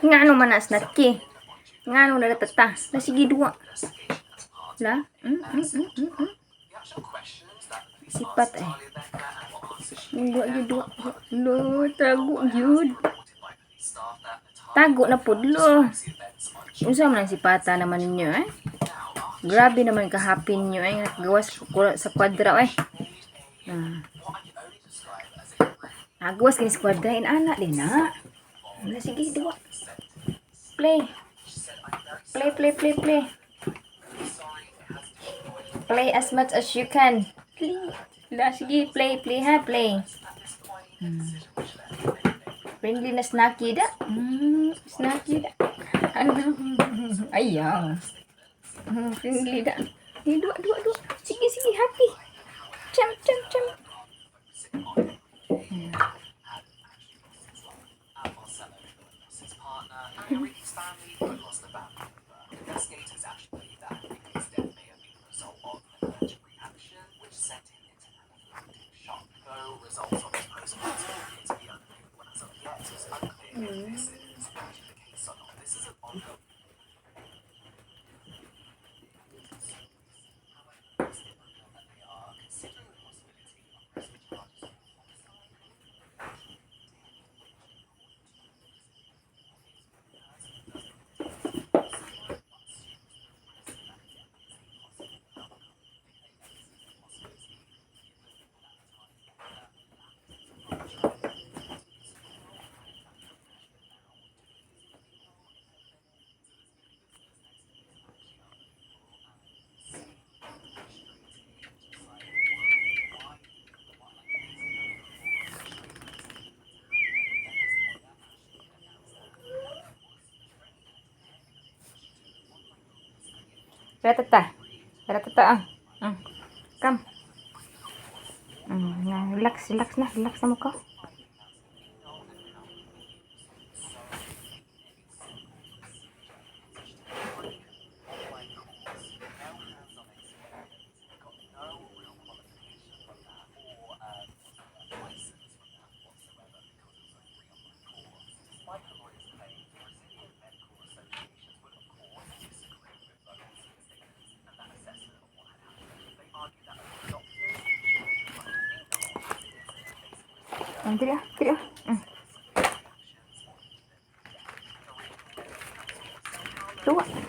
Ngano man na snacky? Ngano na tata? Na sige duwa. La? Sipat eh. Duwa gyud duwa. Lo, tago gyud. Tago na pud lo. Unsa man ang sipata naman ninyo eh? Grabe naman ka-happy ninyo eh. Gawas sa kwadra eh. Ah. Nagawas kini sa kwadra inana din na. Na sige duwa. Play. Play, play, play, play. Play as much as you can. Play. La, sige, play, play ha, play. Friendly na snacky da. Snacky da. Ano? Ayaw. Friendly da. Ni dua, dua, dua. Sige, sige, happy. Jump, jump, jump. Ratata. Ratata ah. Come. Na, relax, relax na, relax na mo ko. Dili ah, dili ah. Duwa.